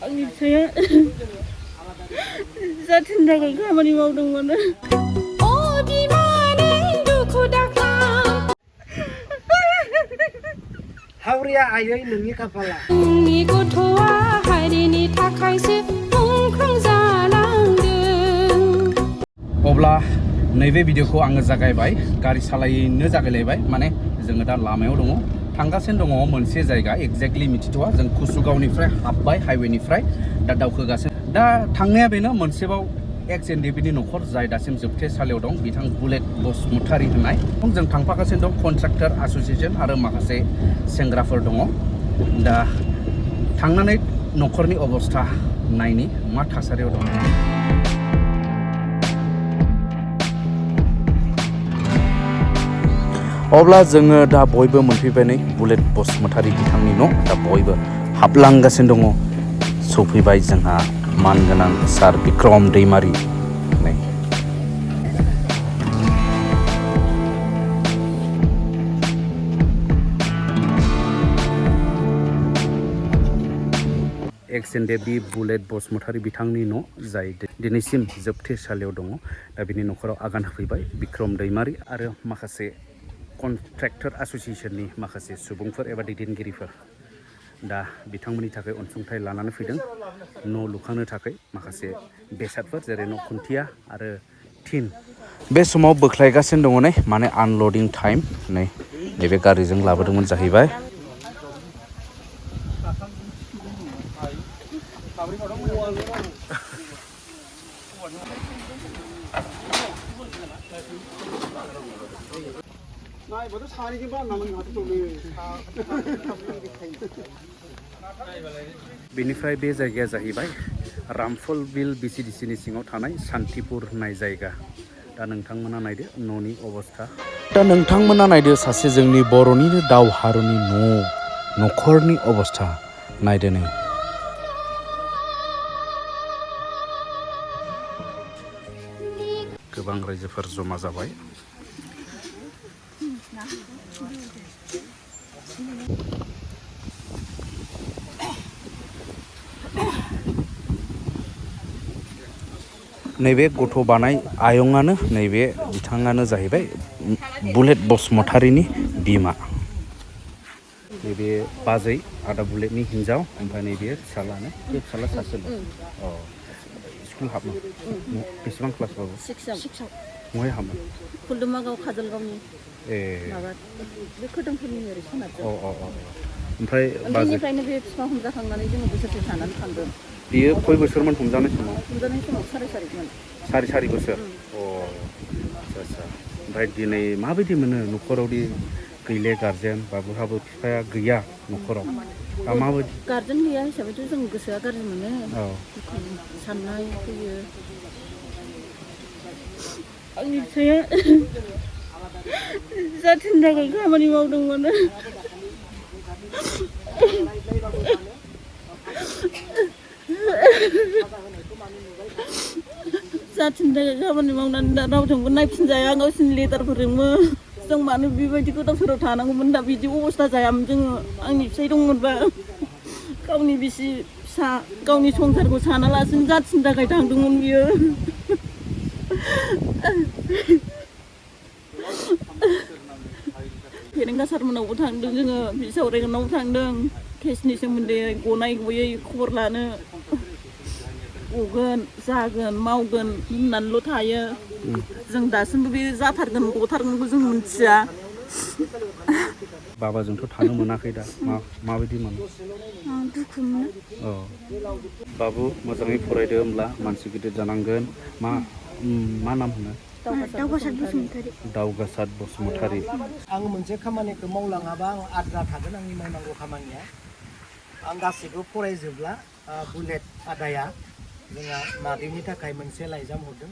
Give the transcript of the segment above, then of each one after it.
आंनि फिसाया जाथिनि थाखाय खामानि मावदोंमोन। हावरिया आयै नोंनि खाफाला। आंनि गथ'आ हारिनि थाखायसो मुंख्लं जालांदों। अब्ला नैबे भिडिअखौ आङो जागायबाय गारि सालायनो जागायलायबाय माने जोङो दा लामायाव दङ थांगासिनो दङ मोनसे जायगा एक्जेक्टलि मिथिथ'वा जों कुसुगावनिफ्राय हाबबाय हाइवेनिफ्राय दा दावखोगासिनो दा थांनाया बेनो मोनसेबाव एक्स-NDFB-नि नखर जाय दासिम जोबथेसालियाव दं बिथां बुलेट बसुमतारी होननाय जों थांफागासिनो दं कन्ट्राक्टर एस'सिएशन आरो माखासे सेंग्राफोर दङ दा थांनानै नखरनि अबस्था नायनि मा थासारियाव दं। अब्ला जोङो दा बयबो मोनफैबाय नै बुलेट बसुमतारी बिथांनि न' दा बयबो हाबलांगासिनो दङ सफैबाय जोंहा मानगोनां सार बिक्रम दैमारी नै एक्स-NDFB-Bulet बसुमतारी बिथांनि न' जाय दिनैसिम जोबथेसालियाव दङ दा बिनि नखराव आगान होफैबाय बिक्रम दैमारी आरो माखासे कन्ट्रेक्टर एस'सिएशननि माखासे सुबुंफोर एबा दैदेनगिरिफोर दा बिथांमोननि थाखाय अनसुंथाइ लानानै फैदों न' लुखांनो थाखाय माखासे बेसादफोर जेरै न' खुन्थिया आरो थिन बे समाव बोख्लायगासिनो दङ नै माने आनलडिं टाइम नै नैबे गारिजों लाबोदोंमोन जाहैबाय। बेनिफ्राय बे जायगाया जाहैबाय रामफल बिल BCDC-नि सिङाव थानाय सान्तिपुर होननाय जायगा दा नोंथांमोना नायदो न'नि अबस्था दा नोंथांमोना नायदो सासे जोंनि बर'निनो दावहारुनि नखरनि अबस्था नायदो नै गोबां रायजोफोर जमा जाबाय। नैबे गथ' बानाय आयंआनो नैबे बिथाङानो जाहैबाय बुलेट बसुमतारीनि बिमा नैबे बाजै आदा बुलेटनि हिन्जाव ओमफ्राय नैबे फिसालानो बे फिसाला सासेल' अ स्कुल हाबनो बेसेबां क्लास बाबु बहाय हाबो फुलदुमागाव काजलगावनि ए माबा बे खोदोमफोरनि ओरै सोनाबजों ओमफ्राय उन्दैनिफ्रायनो बे बिफां हमजाखांनानै जोङो बोसोरसे थानानै थांदों। बियो खय बोसोरमोन हमजानाय समाव साराय बोसोर अ आच्छा ओमफ्राय दिनै माबायदि मोनो नखरावदि गैले गारजेन बाबुहाबो बिफाया गैया नखराव दा माबायदि गारजेन गैया हिसाबैथ' जों गोसोआ गाज्रि मोनो साननाय फैयो आंनि फिसाया जाथिनि थाखाय खामानि मावदोंमोन जाथिनि थाखाय खामानि मावनानै दा रावजोंबो नायफिनजाया गावसिनि लेटारफोरजोंबो जों मानो बेबायदि गोदाव सोराव थानांगौमोन दा बिदि अबस्था जायामोन जोङो आंनि फिसाय दंमोनबा गावनि बिसि फिसा गावनि संसारखौ सानालासिनो जाथिनि थाखाय थांदोंमोन बियो फेरेंगा सारमोनावबो थांदों जोङो बिसावरायगोनावबो थांदों केसनि सोमोन्दै गनाय गयै खबर लानो गगोन जागोन मावगोन होननानैल' थायो जों दासिमबो बे जाथारगोन गथारगोनखौ जों मिथिया बाबाजोंथ' थानो मोनाखै दा माबायदि मोनो दुखु मोनो औ बाबु मोजाङै फरायदो होमब्ला मानसि गिदिर जानांगोन मा नाम होनो दावगासार बसुमतारी आं मोनसे खामानिखौ मावलाङाबा आं आद्रा थागोन आंनि मावनांगौ खामानिया आं गासैबो फरायजोबला बुलेट आदाया जोंहा मादैनि थाखाय मोनसे लाइजाम हरदों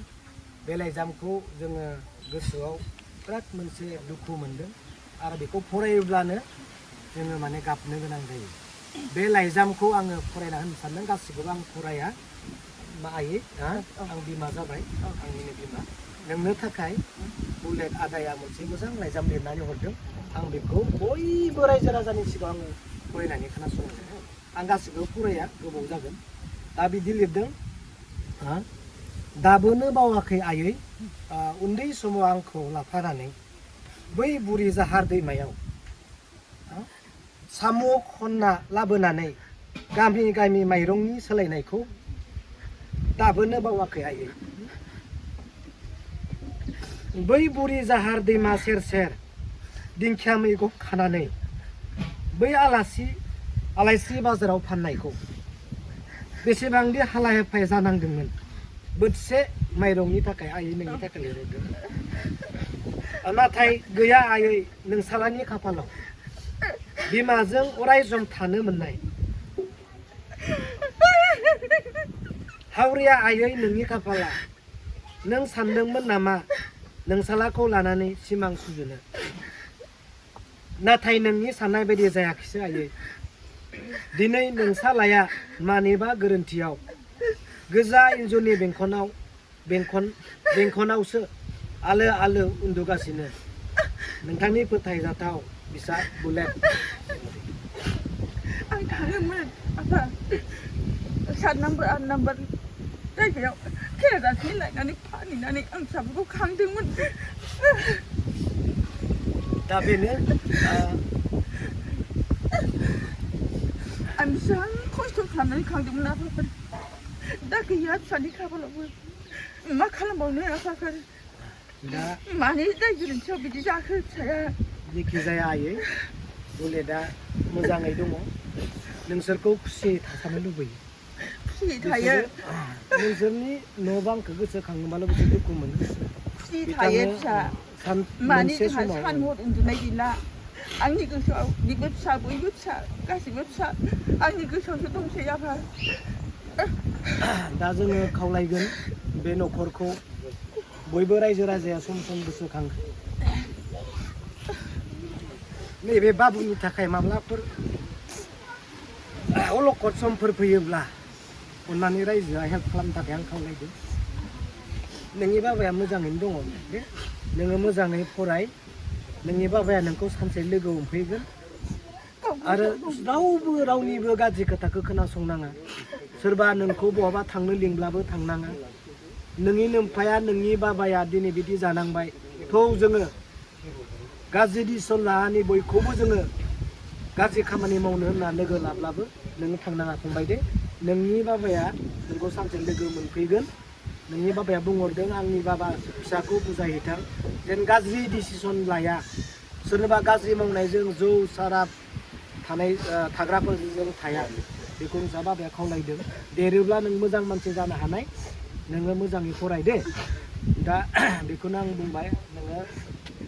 बे लाइजामखौ जोङो गोसोआव बिराद मोनसे दुखु मोनदों आरो बेखौ फरायोब्लानो जोङो माने गाबनो गोनां जायो बे लाइजामखौ आङो फरायना होनो सानदों गासैखौबो आं फराया आयै आं बिमा जाबाय आंनिनो बिमा नोंनो थाखाय बुलेट आदाया मोनसे मोजां लाइजाम लिरनानै हरदों आं बेखौ बयबो रायजो राजानि सिगाङाव आङो फरायनानै खोनासंगोन आं गासैखौबो फराया गोबाव जागोन दा बिदि लिरदों दाबोनो बावाखै आयै उन्दै समाव आंखौ लाफानानै बै बुरि जाहार दैमायाव साम' खनना लाबोनानै गामि गामि माइरंनि सोलायनायखौ दाबोनो बावाखै आयै बै बुरि जाहार दैमा सेर सेर दिंखिया मैगं खानानै बै आलायस्रि बाजाराव फाननायखौ बेसेबांदि हाला हेफाय जानांदोंमोन बोथिसे माइरंनि थाखाय आयै नोंनि थाखाय लिरदों नाथाय गैया आयै नोंसालानि खाफालाव बिमाजों अराय सम थानो मोननाय हावरिया आयै नोंनि खाफाला नों सानदोंमोन नामा नोंसालाखौ लानानै सिमां सुजुनो नाथाय नोंनि साननाय बायदि जायाखैसो आयै दिनै नोंसालाया मानिबा गोरोन्थियाव गोजा इन्जुरनि बेंखनावसो आलो आलो उन्दुगासिनो नोंथांनि फोथायजाथाव फिसा बुलेट आं थाङोमोन आफा 7 नाम्बार 8 नाम्बार जायगायाव केरादाफिनि लायनानै फानहैनानै आं फिसाफोरखौ खांदोंमोन दा बेनो आं बेसेबां खस्थ' खालामनानै खांदोंमोन आफाफोर दा गैया फिसानि खाफालावबो मा खालामबावनो आफाफोर दा मानि दाय गोरोन्थियाव बिदि जाखो फिसाया जेखि जाया आयै बुलेटआ मोजाङै दङ नोंसोरखौ खुसियै थासानो लुबैयो खुसियै थायो नोंसोरनि न' बांखौ गोसोखाङोबाल' बिसोर दुखु मोनो खुसियै थायो फिसा मानि जोंहा सान हर उन्दुनाय गैला आंनि गोसोआव बिबो फिसा बयबो फिसा गासिबो फिसा आंनि गोसोआवसो दंसै आफा दा जोङो खावलायगोन बे न'खरखौ बयबो रायजो राजाया सम सम गोसोखाङो नैबे बाबुनि थाखाय माब्लाफोर अलखद समफोर फैयोब्ला अन्नानै रायजोआ हेल्प खालामनो थाखाय आं खावलायदों नोंनि बाबाया मोजाङैनो दङ दे नोङो मोजाङै फराय नोंनि बाबाया नोंखौ सानसे लोगो हमफैगोन आरो रावनिबो गाज्रि खोथाखौ खोनासंनाङा सोरबा नोंखौ बहाबा थांनो लिंब्लाबो थांनाङा नोंनि नोमफाया नोंनि बाबाया दिनै बिदि जानांबाय थौ जोङो गाज्रि दिसन लानानै बयखौबो जोङो गाज्रि खामानि मावनो होनना लोगो लाब्लाबो नोङो थांनाङा फंबाय दे नोंनि बाबाया नोंखौ सानसे लोगो मोनफैगोन नोंनि बाबाया बुंहरदों आंनि बाबा फिसाखौ बुजायहैथां जेन गाज्रि डिसिसन लाया सोरनोबा गाज्रि मावनायजों जौ साराब थाग्राफोरजों थाया बेखौ नोंसा बाबाया खावलायदों देरोब्ला नों मोजां मानसि जानो हानाय नोङो मोजाङै फराय दे दा बेखौनो आं बुंबाय नोङो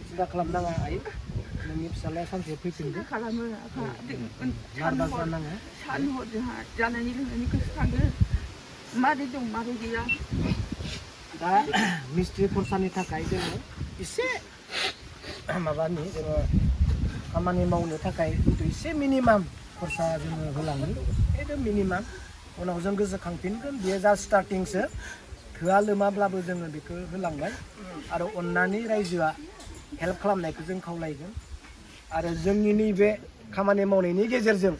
सिन्था खालामनाङा आइ नोंनि फिसालाया सानसे फैफिनगोन खालामो आफा नार्भास जानाङा सान हर जोंहा जानायनि लोंनायनि गोसो खाङो मारै दं मारै गैया दा मिस्ट्रि खरसानि थाखाय जोङो एसे माबानि जोङो खामानि मावनो थाखाय एसे मिनिमाम खरसा जोङो होलाङो एकदम मिनिमाम उनाव जों गोसोखांफिनगोन बेयो जा स्टार्टिंसो थोआ लोमाब्लाबो जोङो बेखौ होलांबाय आरो अन्नानै रायजोआ हेल्प खालामनायखौ जों खावलायगोन आरो जोंनि नैबे खामानि मावनायनि गेजेरजों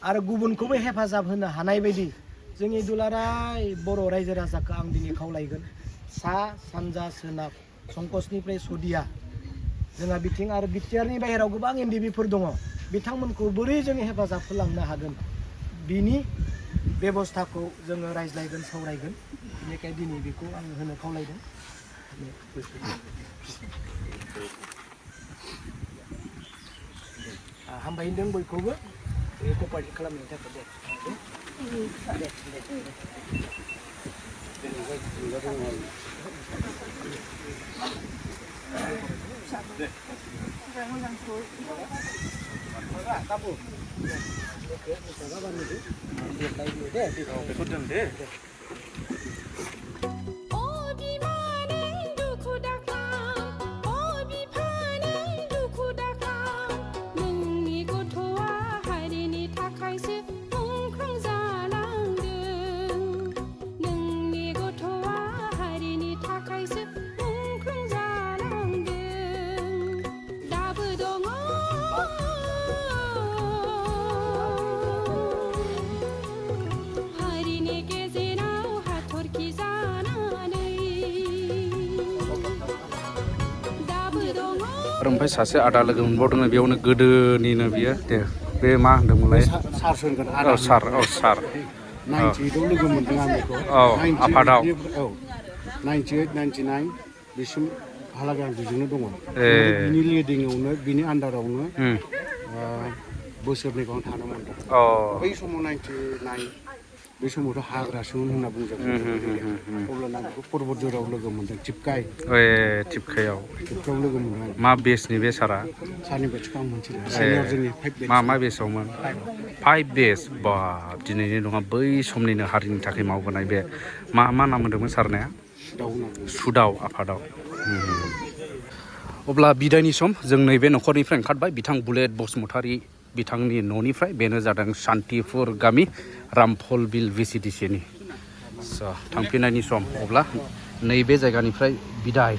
आरो गुबुनखौबो हेफाजाब होनो हानाय बायदि जोंनि दुलाराय बर' रायजो राजाखौ आं दिनै खावलायगोन सा सानजा सोनाब संकसनिफ्राय सदिया जोंहा बिथिं आरो बिटिआरनि बाहेराव गोबां एनडिबिफोर दङ बिथांमोनखौ बोरै जों हेफाजाब होलांनो हागोन बिनि बेबस्थाखौ जोङो रायज्लायगोन सावरायगोन बेनिखायनो दिनै बेखौ आं होनो खावलायदों हामबायदों बयखौबो बे कपारेट खालामनायनि थाखाय दे ओमफ्राय सासे आदा लोगो मोनबावदों बेयावनो गोदोनिनो बियो दे बे मा होनदोंमोनलाय सार सोंगोन औ सार औ सार 98आव लोगो मोनदों आं बेखौ औ आफादाव 98 99 बिसिम हालागै आं बिजोंनो दङ ए बिनि लिडिंआवनो बिनि आन्दारावनो बोसोरनैखौ आं थानो मोनदों अ बै समाव 99 बे समावथ' हाग्रासोमोन होनना बुंजागोन अब्लाना बेखौ पर्बतझराव लोगो मोनदों टिपकाय ए टिपकायाव लोगो मोनदों आं मा बेसनि बे सारा सारनि बेटसखौ आं मोनथिला सिनियर जोंनि 5 बेटस मा बेसावमोन 5 बेस बा दिनैनि नङा बै समनिनो हारिनि थाखाय मावबोनाय बे मा नाम होनदोंमोन सारनाया सुदाव आफादाव अब्ला बिदायनि सम जों नैबे न'खरनिफ्राय ओंखारबाय बिथां बुलेट बसुमतारी बिथांनि न'निफ्राय बेनो जादों शान्तिपुर गामि रामफल बिल VCDC नि थांफिननायनि सम अब्ला नैबे जायगानिफ्राय बिदाय